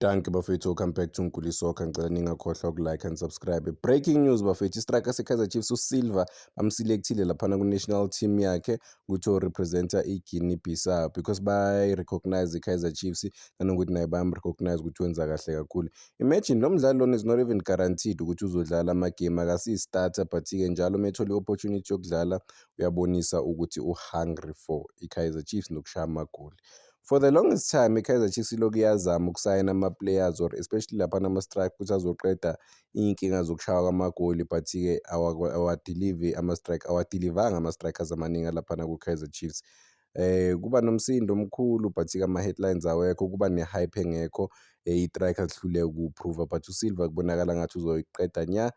Dankie bafethu, welcome back to Nkuli Soccer. Ngicela ningakhohlwa uku-like and subscribe. Breaking news bafethu, i-striker se-Kaizer Chiefs uSilva bamselect-ile laphana ku-national team yakhe ukuthi o-represent-a i-Guinea Bissau because bayayi-recognize i-Kaizer Chiefs, nanokuthi naye bayam-recognize ukuthi wenza kahle kakhulu. Imagine lo mdlali lona is not even guaranteed ukuthi uzodlala ama-game, akasiyi-starter, but-ke njalo uma ethola i-opportunity yokudlala uyabonisa ukuthi u-hungry for i-Kaizer Chiefs nokushaya amagoli. For the longest time i-Kaizer Chiefs ilokhu iyazama ukusayina ama-players or especially laphana ama-striker ukuthi azoqeda iy'nkinga zokushaywa kwamagoli, but-ke awa-deliver ama-strike, awa-deliver-anga ama-strikers amaningi alaphana ku-Kaizer Chiefs. Kuba nomsindo omkhulu, but-ke ama-headlines awekho, kuba ne-hype engekho, i-striker zihluleka ukuwu-prove-a, but uSilva kubonakala ngathi uzoyiqeda nya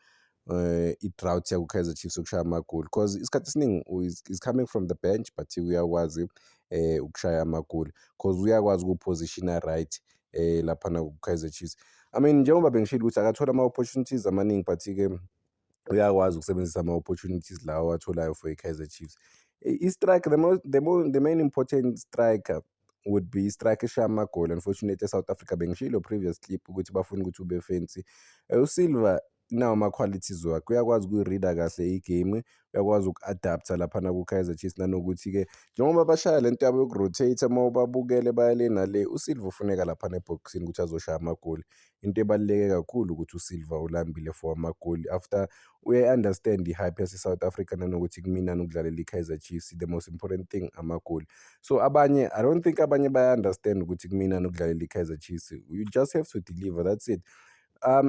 i-drought yaku-Kaizer Chiefs yokushaya amagoli, cause isikhathi esiningi is coming from the bench, but uyakwazi ukushaya amagoli cause uyakwazi ukuwu-position-a right laphana ku-Kaizer Chiefs. I mean, njengoba bengishilo ukuthi akathola ama-opportunities amaningi, but-ke uyakwazi ukusebenzisa ama-opportunities lawa awatholayo for i-Kaizer Chiefs. I-striker, the most the, mo the main important striker would be i-striker eshaya amagoli. Unfortunately e-South Africa, bengishilo previous clip ukuthi bafuna ukuthi ube fancy. USilva nawo ama-qualities wakhe, uyakwazi ukuyi-read-a kahle i-game, uyakwazi uku-adapt-a laphana ku-Kaizer Chiefs, nanokuthi-ke njengoba bashaya lento yabo yoku-rotate-a, uma ubabukele baya le nale, uSilva ufuneka laphana ebhokisini ukuthi azoshaya amagoli. Into ebaluleke kakhulu ukuthi uSilva ulambile for amagoli after uyayi-understand i-hype yase-South Africa, nanokuthi kuminani ukudlalela i-Kaizer Chiefs. The most important thing amagoli. So abanye, I don't think abanye baya-understand ukuthi kuminani ukudlalela i-Kaizer Chiefs. You just have to deliver, that's it.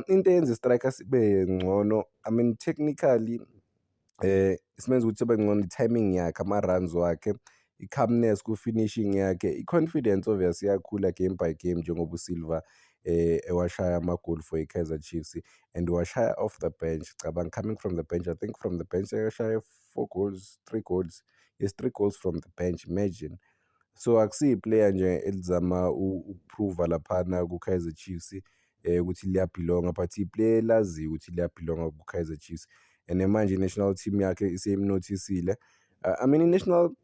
Into eyenza i-striker sibe ngcono, I mean, technically simenza ukuthi sibe ngcono, i-timing yakhe, ama-runs wakhe, i-calmness ku-finishing yakhe, i-confidence obvious iyakhula game by game njengoba uSilva ewashaya amagoli for i-Kaizer Chiefs and washaya off the bench. Cabanga, coming from the bench, I think from the bench sekashaya four goals, three goals, yes, three goals from the bench, imagine. So akusiyi-player nje elizama uku-prove-a laphana ku-Kaizer Chiefs ukuthi liya-belong-a, but i-player elaziyo ukuthi liya-belong-a ku-Kaizer Chiefs and manje i-national team yakhe iseyim-notice-ile. I mean, i-national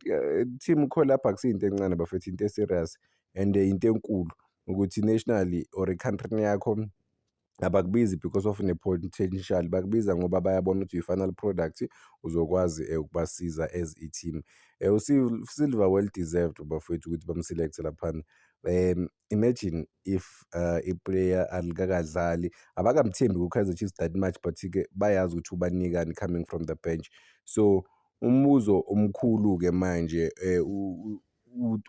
team call-up akusiyinto encane bafethu, into e-serious and into enkulu ukuthi nationally or e-country-ni yakho abakubizi because of une-potential, bakubiza ngoba bayabona ukuthi uyi-final product, uzokwazi ukubasiza as i-team. USilva well deserved bafowethu ukuthi bam-select-e laphana. Imagine if i-player alikakadlali, abakamthembi ku-Kaizer Chiefs that much, but-ke bayazi ukuthi ubanikani coming from the bench. So umbuzo omkhulu-ke manje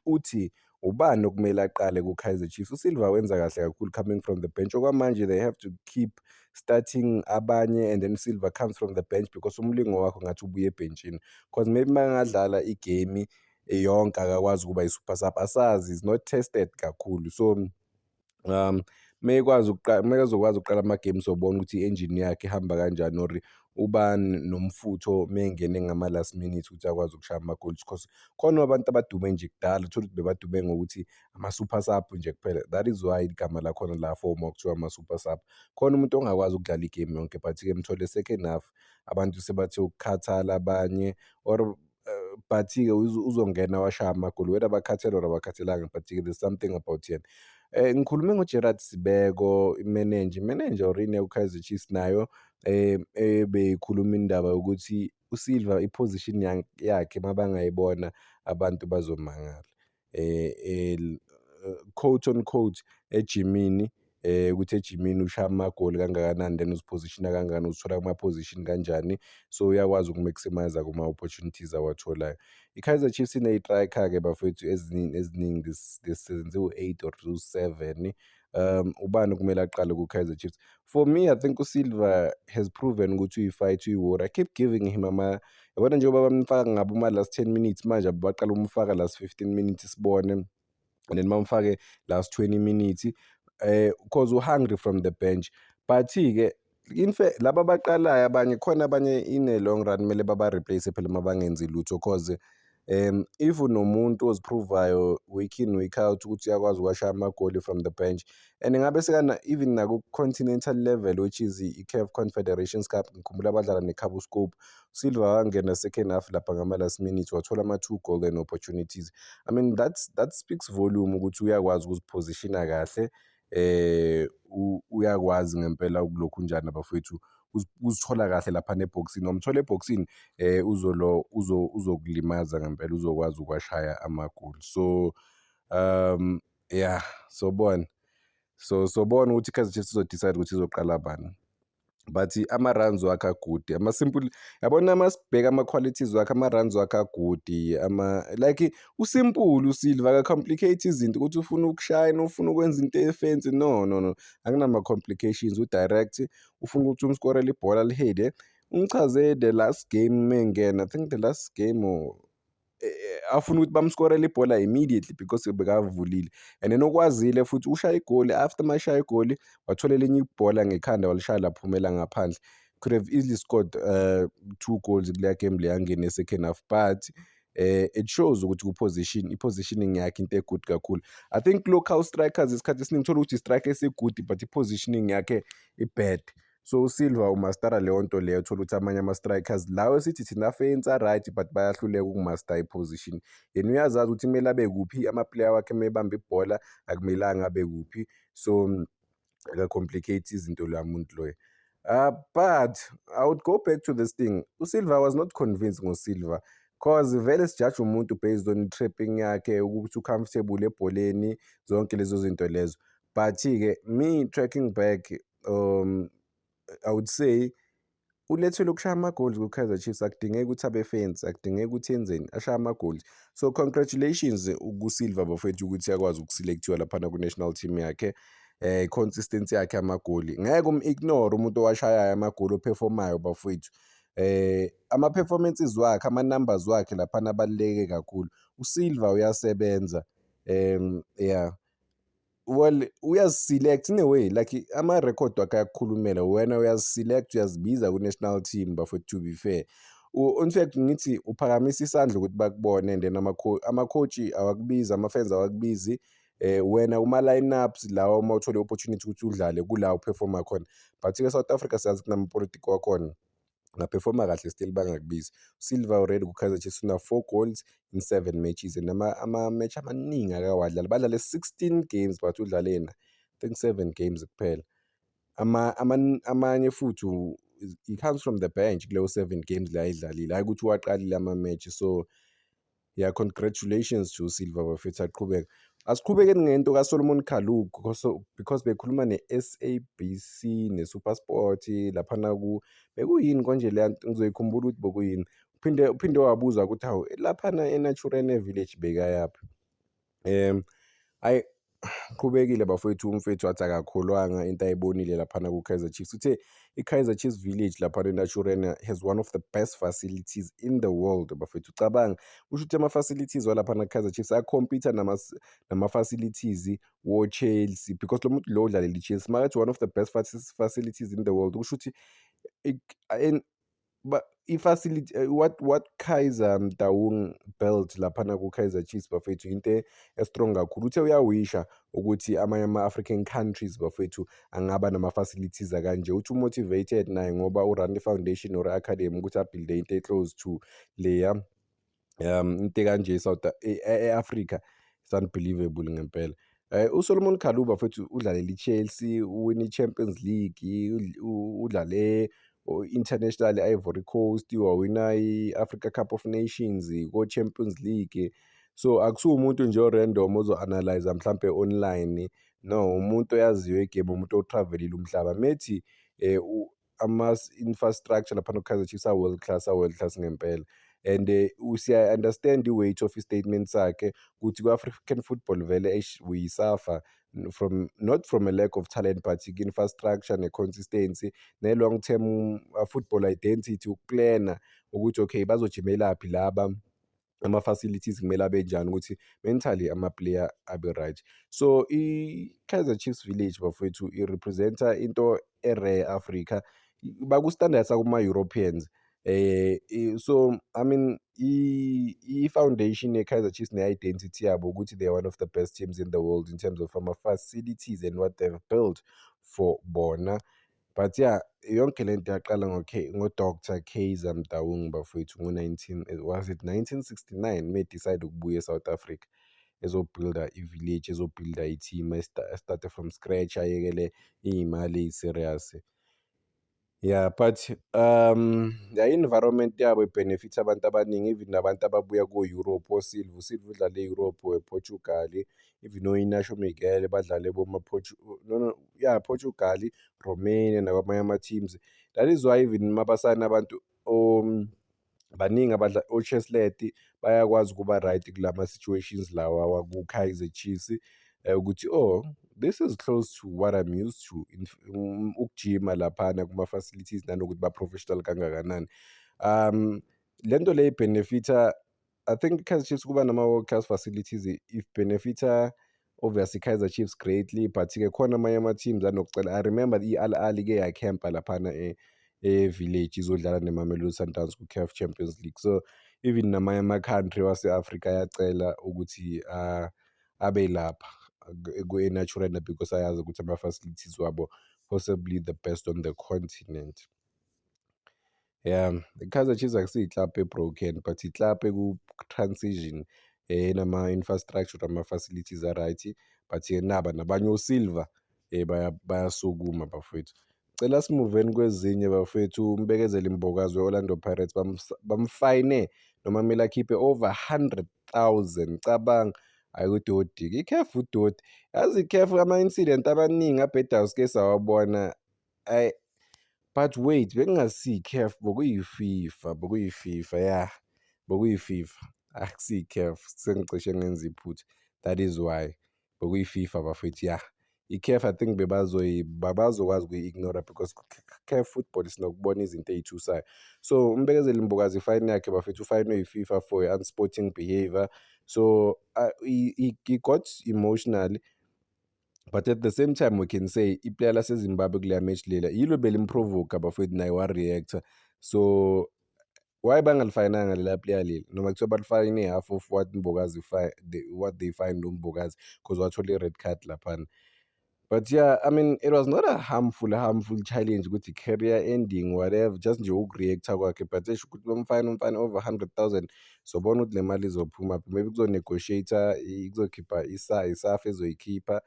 uthi ubani okumele aqale ku-Kaizer Chiefs? USilva wenza kahle kakhulu coming from the bench. Okwamanje they have to keep starting abanye and then Silva comes from the bench because umlingo wakho ngathi ubuye ebhentshini, cause maybe makangadlala i-game yonke akakwazi ukuba i-super sub, asazi, is not tested kakhulu. So mekwazi mekezokwazi ukuqala ama-game, sobona ukuthi i-engine yakhe ihamba kanjani or uba nomfutho mengene ngama-last minute ukuthi akwazi ukushaya amagoli, cause khona abantu abadume nje kudala, uthole ukuthi bebadume ngokuthi ama-super sub nje kuphela. That is why igama lakhona la-form-wa kuthiwa ama-super sub. Khona umuntu ongakwazi ukudlala i-game yonke, but-ke mthole second half abantu sebathe ukukhathala abanye or but-ke uzongena washaya amagoli whether bakhathele or abakhathalanga, but-ke there's something about yena. Ngikhulume ngo-Gerald Sibeko, i-manager or ini yaku-Kaizer Chiefs nayo ebeyikhuluma indaba yokuthi uSilva i-position yakhe mabangayibona abantu bazomangala. Quote on quote, ejimini, ukuthi ejimini ushaya amagoli kangakanani, then uzi-position-a kangakanani, uzithola kuma-position kanjani, so uyakwazi uku-maximise kuma-opportunities awatholayo. I-Kaizer Chiefs ine-striker-ke bafowethu eziningi this season, ziwu-eight or ziwu-seven. Ubani okumele aqale ku-Kaizer Chiefs? For me, I think uSilva has proven ukuthi uyi-fighter, uyi-warrior. I keep giving him ama, yabona, njengoba bamfaka ngabo ma-last 10 minutes, manje baqala ukumfaka last 15 minutes sibone, and then bamfake last 20 minutes, cause u-hungry from the bench. But-ke in fact laba abaqalayo abanye khona, abanye in a long run kumele baba-replace phela uma bangenzi lutho, cause if unomuntu ozi-prove-ayo week in week out ukuthi uyakwazi ukuwashaya amagoli from the bench and ngabe sekana even naku-continental level, which is i-CAF Confederations Cup, ngikhumbula badlala ne-Kabuscorp, Silva wangena second half lapha ngama-last minute, wathola ama-two golden opportunities. I mean, that speaks volume ukuthi uyakwazi ukuzi-position-a kahle. Uyakwazi ngempela ukulokhunjana bafowethu, uzithola kahle laphana ebhokisini, wamthola ebhokisini uzokulimaza ngempela, uzokwazi ukuwashaya amagoli. So yeah, sobona so sobona ukuthi i-Kaizer Chiefs izo-decide ukuthi izoqala bani but ama-runs wakhe a-good, ama-simple yabona masibheka ama-qualities wakhe, ama-runs wakhe a-good, ama like u-simple uSilva aka-complicate izinto ukuthi ufuna ukushayina, ufuna ukwenza into e-fancy, no no no, akunama-complications u-direct, ufuna ukuthi umskorele ibhola li-head-e. Ungichaze the last game mengena, I think the last game or afuna ukuthi bamskorele ibhola immediately because bekavulile and then okwazile futhi ushaya igoli, after mashaya igoli wathola elinye ibhola ngekhanda walishaya laphumela ngaphandle. Could have easily scored two goals kuleya game leya angene second half, but it shows ukuthi ku-position, i-positioning yakhe into e-good kakhulu. I think local strikers isikhathi esiningi uthola ukuthi i-striker esi-good but i-positioning yakhe i-bad. So uSilva umastara leyo nto leyo, uthola ukuthi amanye ama-strikers lawo esithi thina fancy a-right but bayahluleka uku-master i-position. Yena uyazazi ukuthi kumele abe kuphi, ama-player wakhe uma ebamba ibhola akumelanga abe kuphi, so aka-complicate izinto loya muntu loyo. But I would go back to this thing, uSilva was not convinced ngoSilva cause vele sijaja umuntu based on i-trapping yakhe, ukuthi u-comfortable ebholeni, zonke lezo zinto lezo. But-ke me tracking back, I would say ulethelwe ukushaya ama-goals ku-Kaizer Chiefs, akudingeki ukuthi abe fancy, akudingeki ukuthi enzeni, ashaye ama-goals. So congratulations kuSilva bafowethu ukuthi akwazi uku-select-iwa laphana ku-national team yakhe. Consistency yakhe yamagoli ngeke um-ignore umuntu owashayayo amagoli o-perform-ayo bafowethu. Ama-performances wakhe, ama-numbers wakhe laphana abaluleke kakhulu. USilva uyasebenza, yeah, well, uyazi-select in a way like ama-record wakhe ayakukhulumela, wena uyazi-select, uyazibiza ku-national team bafowethu, to be fair. In fact ngithi uphakamisa isandla ukuthi bakubone and then ama-coach awakubizi, ama-fans awakubizi, wena kuma-line-ups lawa uma uthole i-opportunity ukuthi udlale kula u-perform-a khona. But-ke South Africa siyazi kunamapolitiki wakhona, unga-perform-a kahle still bangakubizi. Silva already ku-Kaizer Chiefs una-four goals in seven matches and ama-match amaningi akawadlali, badlale 16 games but udlale yena I think seven games kuphela. Amanye futhi he comes from the bench kuleyo seven games le ayidlalile, hhayi ukuthi uwaqalile ama-match. So yeah, congratulations to Silva bafethu, aqhubeke. Asiqhubekeni ngento kaSolomon Kalou because bekhuluma ne-SABC ne-SuperSport laphana ku bekuyini konje leya nto, ngizoyikhumbula ukuthi bekuyini. Uphinde wabuza ukuthi hawu, laphana eNaturena Village bekayaphi. Hhayi, qhubekile bafowethu, umfethu wathi akakholwanga into ayibonile laphana ku-Kaizer Chiefs. Uthe i-Kaizer Chiefs Village laphana eNaturena has one of the best facilities in the world bafethu. Cabanga, kusho ukuthi ama-facilities walaphana ku-Kaizer Chiefs a-compete nama-facilities wo-Chelsea because lo muntu lo udlalela i-Chelsea, makathi one of the best facilities in the world, kusho ukuthi i-facility what Kaizer Motaung built laphana ku-Kaizer Chiefs bafethu into e-strong kakhulu. Uthe uyawisha ukuthi amanye ama-African countries bafethu angaba nama-facilities akanje. Uthi u-motivated naye ngoba u-run i-foundation or i-academy ukuthi a-build-e into e-close to leya into ekanje e-South e-Africa, it's unbelievable ngempela. USolomon Kalou bafethu udlalele i-Chelsea, uwine i-Champions League, udlale international e-Ivory Coast, wawina i-Africa Cup of Nations, ko-Champions League. So akusiwo umuntu nje o-random ozo-analyse-a mhlampe online, no, umuntu oyaziyo i-game, umuntu o-travel-ile umhlaba. Methi ama-infrastructure laphana ku-Kaizer Chiefs a-world class, a-world class ngempela and siya-understand i-weight of i-statement sakhe ukuthi ku-African football vele eish we suffer from not from a lack of talent but infrastructure ne-consistency ne-long term football identity, uku-plan-a ukuthi okay, bazojimelaphi laba, ama-facilities kumele abe njani ukuthi mentally ama-player abe right. So i-Kaizer Chiefs Village bafowethu i-represent-a into e-rare e-Africa, baku-standard sakuma-Europeans. So I mean i-foundation ye-Kaizer Chiefs ne-identity yabo ukuthi they are one of the best teams in the world in terms of ama-facilities and what they've built for bona. But yeah, yonke lento yaqala ngo-Dr Kaizer Motaung bafowethu ngo-nineteen, was it 1969 me-decide ukubuya e-South Africa. ezo-build-a i-village, ezo-build-a i-team, a-start-e from scratch, ayekele iy'mali ey'serious. Yeah, but the environment yabo i-benefit-a abantu abaningi, even nabantu ababuya ko-Europe, o-Silva, uSilva udlale e-Europe, e-Portugal, even o-Inacio Miguel badlale boma no no yeah, Portugal, Romania nakwamanye ama-teams. That is why even mabasayina abantu baningi o-Chislett bayakwazi ukuba right kulama-situations lawa waku-Kaizer Chiefs, ukuthi oh, this is close to what I'm used to, ukujima laphana kuma-facilities nanokuthi ba-professional kangakanani. Le nto le i-benefit-a, I think i-Kaizer Chiefs kuba nama-world class facilities, i-benefit-a obviously i-Kaizer Chiefs greatly, but-ke khona amanye ama-teams anokucela. I remember i-Al Ahly ike yakhempa laphana e-Village izodlala neMamelodi Sundowns ku-CAF Champions League. So even namanye ama-country wase-Afrika ayacela ukuthi abe lapha e-Naturena because ayazi ukuthi ama-facilities wabo possibly the best on the continent. Yeah, i-Kaizer Chiefs akusiyo i-club e-broken but i-club eku-transition, enama-infrastructure, ama-facilities a-right, but-ke naba nabanye o-Silva bayasukuma bafowethu. Cela si-move-eni kwezinye bafowethu. UMbekezeli Mbokazi we-Orlando Pirates bamfayine noma kumele akhiphe over 100,000. Cabanga, hhayi udoti-ke, i-CAF udoti, yazi i-CAF ama-incident amaningi abhedayo sike sawabona, ayi. But wait, bekungasiyo i-CAF, bekuyi-FIFA, bekuyi-FIFA, ya, bekuyi-FIFA, akusiyo i-CAF, sengicishe ngenza iphutha, that is why bekuyi-FIFA bafowethu, ya. I-CAF I think bebazokwazi ukuyi-ignore-a because CAF football sinokubona izinto ey'thusayo. So uMbekezeli Mbokazi i-fine yakhe bafethu, ufayinwe yi-FIFA for unsporting behaviour. So he got emotional, but at the same time we can say i-player laseZimbabwe kuleya match lela yilo belim-provoke bafowethu, naye wa-react-a. So why bangalifayinanga lela player lela, noma kuthiwa balifayine half of what Mbokazi, what they fined uMbokazi, because wathola i-red card laphana. But yeah, I mean, it was not a harmful challenge ukuthi career ending, whatever, just nje uku-react-a kwakhe, but esho ukuthi bamfayine umfana over 100,000, sobona ukuthi le mali izophuma, maybe kuzo-negotiate-a, kuzokhipha i-SAFA ezoyikhipha,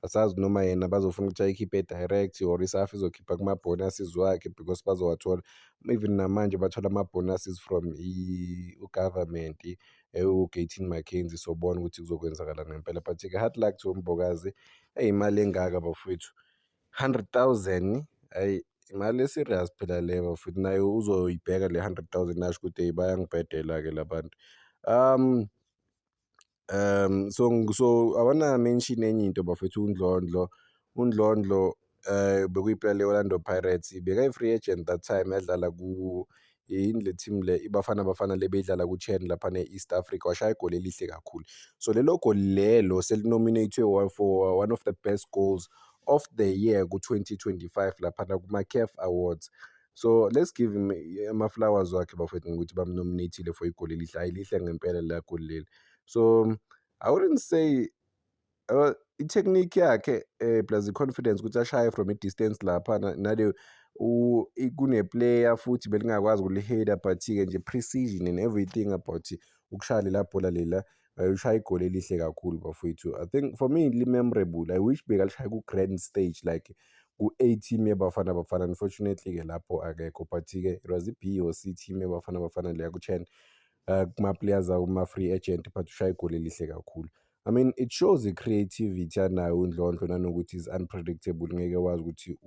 asazi noma yena bazofuna ukuthi ayikhiphe direct or i-SAFA izokhipha kuma-bonuses wakhe because bazowathola. Even namanje bathola ama-bonuses from u-government, u-Gayton McKenzie, sobona ukuthi kuzokwenzakala ngempela. But-ke hard luck to uMbokazi, eyi imali engaka bafowethu, 100,000, hhayi imali e-serious phela leyo bafowethu, naye uzoyibheka le 100,000 asho ukuthi eyi bayangibhedela-ke la bantu. So I wanna mention enye into bafethu, uNdlondlo, uNdlondlo bekuyi-player le-Orlando Pirates, bekayi-free agent that time, yadlala ku yini le team le, iBafana Bafana le beyidlala ku-CHAN laphana e-East Africa, washaya igoli elihle kakhulu. So lelo goli lelo seli-nominate-we for one of the best goals of the year ku-2025 laphana kuma-CAF Awards. So let's give him ama-flowers wakhe bafowethu ngokuthi bam-nominate-ile for igoli elihle, hhayi lihle ngempela lela goli leli. So I wouldn't say i-technique yakhe plus i-confidence ukuthi ashaye from i-distance laphana nale kune-player futhi belingakwazi ukuli-head-a, but-ke nje precision and everything about ukushaya lela bhola lela, ushaya igoli elihle kakhulu bafowethu. I think for me li-memorable, I wish bekalishaya ku-grand stage like ku-A team yeBafana Bafana, unfortunately-ke lapho akekho, but-ke it was i-B or C team yeBafana Bafana leya ku-CHAN, kuma-players akuma-free agent, but ushaya igoli elihle kakhulu. I mean, it shows i-creativity anayo uNdlondlo nanokuthi is unpredictable, ngeke wazi ukuthi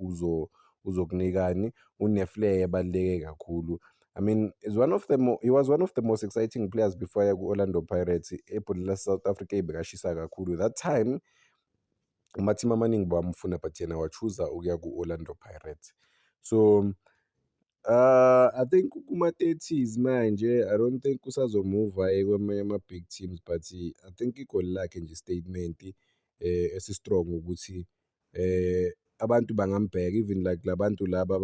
uzokunikani, une-flair ebaluleke kakhulu. I mean, is one of the he was one of the most exciting players before aya ku-Orlando Pirates, ebholeni lase-South Africa ebekashisa kakhulu. That time ama-team amaningi bawamfuna but yena wa-choose-a ukuya ku-Orlando Pirates. So I think kuma-thirties manje, I don't think usazo-move-a aye kwamanye ama-big teams, but I think igoli lakhe nje statement esi-strong ukuthi abantu bangambheka, even like la bantu laba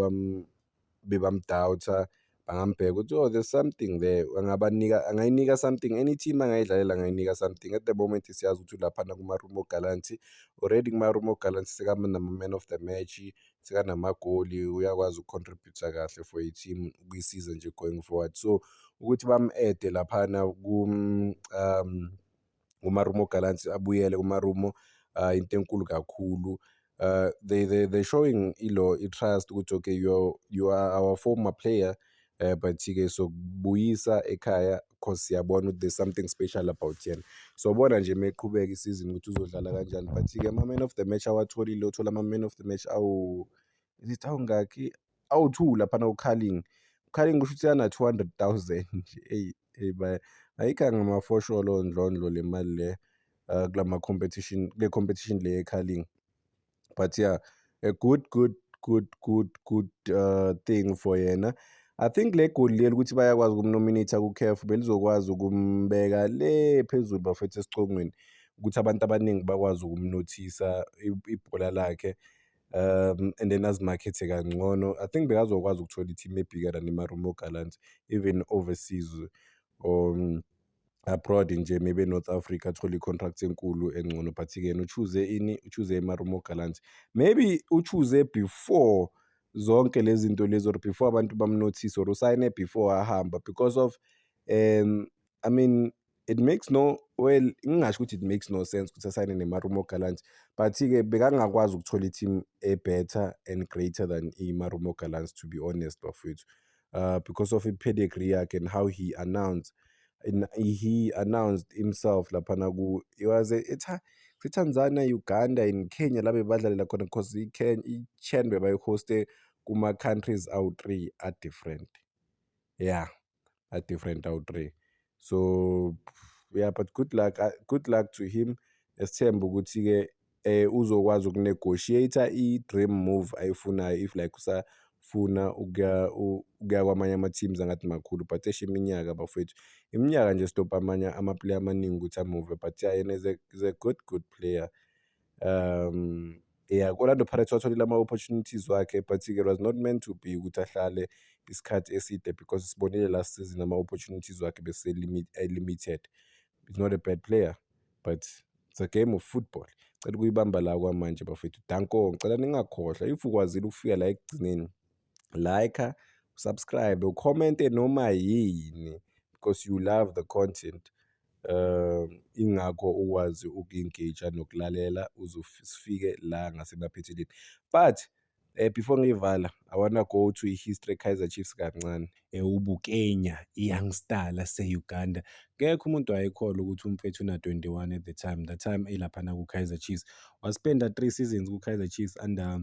bebam-doubt-a bangambheka ukuthi oh, there's something there, angabanika, angayinika something, any team angayidlalela angayinika something. At the moment siyazi ukuthi ulaphana kuma-Marumo Gallants already, kuma-Marumo Gallants sekanama-man of the match, sekanamagoli, uyakwazi uku-contribute-a kahle for i-team ukuyisiza nje going forward. So ukuthi bam-add-e laphana kuMarumo Gallants, abuyele kuMarumo, into enkulu kakhulu. They showing ilo i-trust ukuthi okay, you are our former player, but-ke sokubuyisa ekhaya 'cause siyabona ukuthi there's something special about yena. Sobona nje meqhubeka isizini ukuthi uzodlala kanjani, but-ke ama-man of the match awatholile, uthola ama-man of the match awu is it awungakhi, awu-two laphana ku-Carling. Carling kusho ukuthi ana-200,000 nje, eyi eyi ayikho ngamafosholo ndlondlo le mali le kulama competition, kule competition le ye-Carling. But yeah, a good good good good good thing for yena. I think le goli leli ukuthi bayakwazi ukum-nominate ku-CAF belizokwazi ukumbeka le phezulu bafethu esicongweni ukuthi abantu abaningi bakwazi ukum-notice-a ibhola lakhe and then azimakethe kangcono. I think bekazokwazi ukuthola i-team e-bigger than i-Marumo Gallants even overseas or abroad nje, maybe e-North Africa, athole i-contract enkulu engcono, but-ke yena u-choose ini? U-choose i-Marumo Gallants. Maybe u-choose before zonke lezi zinto lezi or before abantu bam-notice or usayine before ahamba because of I mean, it makes no, well, ngingasho ukuthi it makes no sense ukuthi asayine ne-Marumo Gallants, but-ke bekangakwazi ukuthola i-team e-better and greater than i-Marumo Gallants, to be honest bafowethu, because of i-pedigree yakhe and how he announced himself laphana ku he was Tanzania, Uganda and Kenya la bebadlalela khona, because i-CHAN bebayi-host-e kuma-countries awu-three a-different, yeah, a-different awu-three. So yeah, but good luck, good luck to him. Esithemba ukuthi-ke uzokwazi uku-negotiate i-dream move ayifunayo if like usafuna ukuya kwamanye ama-teams angathi makhulu, but esho iminyaka bafowethu, iminyaka nje stop amanye ama-player amaningi ukuthi a-move. But yeah, yena is a good good player. Yeah, ku-Orlando Pirates watholile ama-opportunities wakhe, but-ke it was not meant to be ukuthi ahlale isikhathi eside because sibonile last season ama-opportunities wakhe bese-limited. He's not a bad player, but it's a game of football. Cela ukuyibamba la kwamanje bafethu, danko. Ngicela ningakhohlwa, if ukwazile ukufika la ekugcineni, like, subscribe, u-comment-e noma yini because you love the content, ingakho ukwazi uku-engage nokulalela uze sifike la ngasemaphethelweni. But before ngiyivala, I wanna go to i-history Kaizer Chiefs kancane. UBukenya, i-youngster lase-Uganda. Akekho umuntu wayekholwa ukuthi umfethu una-21 at the time, that time elaphana ku-Kaizer Chiefs. Wa-spend-a 3 seasons ku-Kaizer Chiefs under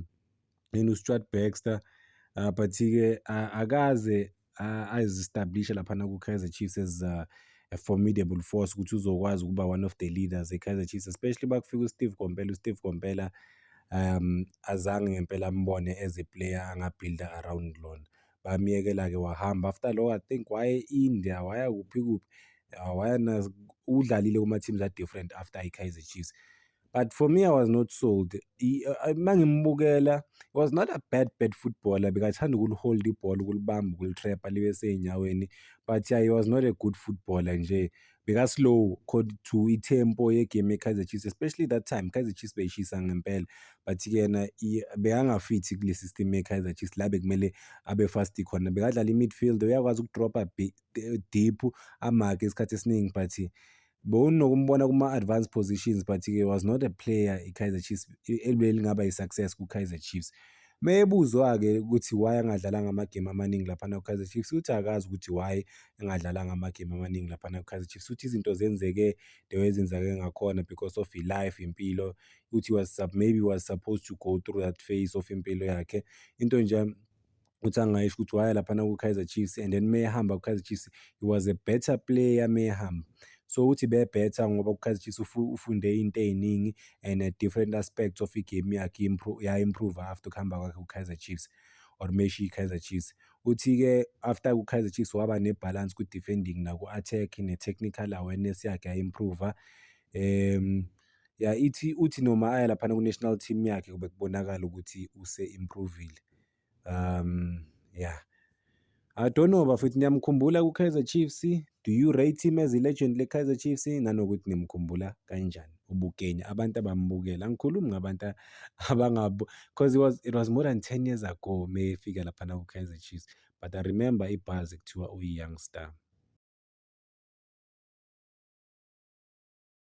yena uStuart Baxter, but-ke akaze azi-establish-e laphana ku-Kaizer Chiefs as a formidable force ukuthi uzokwazi ukuba one of the leaders e-Kaizer Chiefs, especially bakufika uSteve Komphela. USteve Komphela azange ngempela ambone as a player anga-build-a around lona. Bamyekela-ke wahamba. After lokho, I think waya e-India, waya kuphi kuphi, waya udlalile kuma-teams a-different after i-Kaizer Chiefs. But for me, I was not sold. Uma ngimbukela, he was not a bad bad footballer. Bekathanda ukuli-hold ibhola, ukulibamba, ukuli-trap-a libe sey'nyaweni. But yeah, he was not a good footballer nje. Beka-slow to i-tempo ye-game ye-Kaizer Chiefs, especially that time Kaizer Chiefs beyishisa ngempela. But-ke yena bekangafithi kule system ye-Kaizer Chiefs la bekumele abe fast khona. Bekadlala i-midfield, uyakwazi uku-drop-a deep, amake isikhathi esiningi, but bewunokumbona kuma-advanced positions, but-ke was not a player i-Kaizer Chiefs ebelingaba i-success ku-Kaizer Chiefs. Mebuzwa-ke ukuthi why angadlalanga amagemu amaningi laphana ku-Kaizer Chiefs, uthi akazi ukuthi why engadlalanga amagemu amaningi laphana ku-Kaizer Chiefs. Uthi izinto zenzeke the way ezenzeke ngakhona because of i-life, impilo. Uthi was maybe was supposed to go through that phase of impilo yakhe. Into nje uthi angayisho ukuthi waya laphana ku-Kaizer Chiefs and then mehamba ku-Kaizer Chiefs, he was a better player mehamba. So uthi be-better ngoba ku-Kaizer Chiefs ufunde into ey'ningi and different aspects of i-game yakhe ya-improve-a after ukuhamba kwakhe ku-Kaizer Chiefs or meshiya i-Kaizer Chiefs. Uthi-ke after ku-Kaizer Chiefs waba ne-balance ku-defending naku-attack, ne-technical awareness yakhe ya-improve-a. Yeah, ithi uthi noma aya laphana ku-national team yakhe bekubonakala ukuthi use-improve-ile. Yeah. I don't know bafethu, niyamkhumbula ku-Kaizer Chiefs? Do you rate him as a legend le-Kaizer Chiefs? Nanokuthi nimkhumbula kanjani uBukenya? Abantu abambukela, angikhulumi ngabantu abangabo because it was more than 10 years ago mefika laphana ku-Kaizer Chiefs, but I remember i-buzz kuthiwa uyi-young star.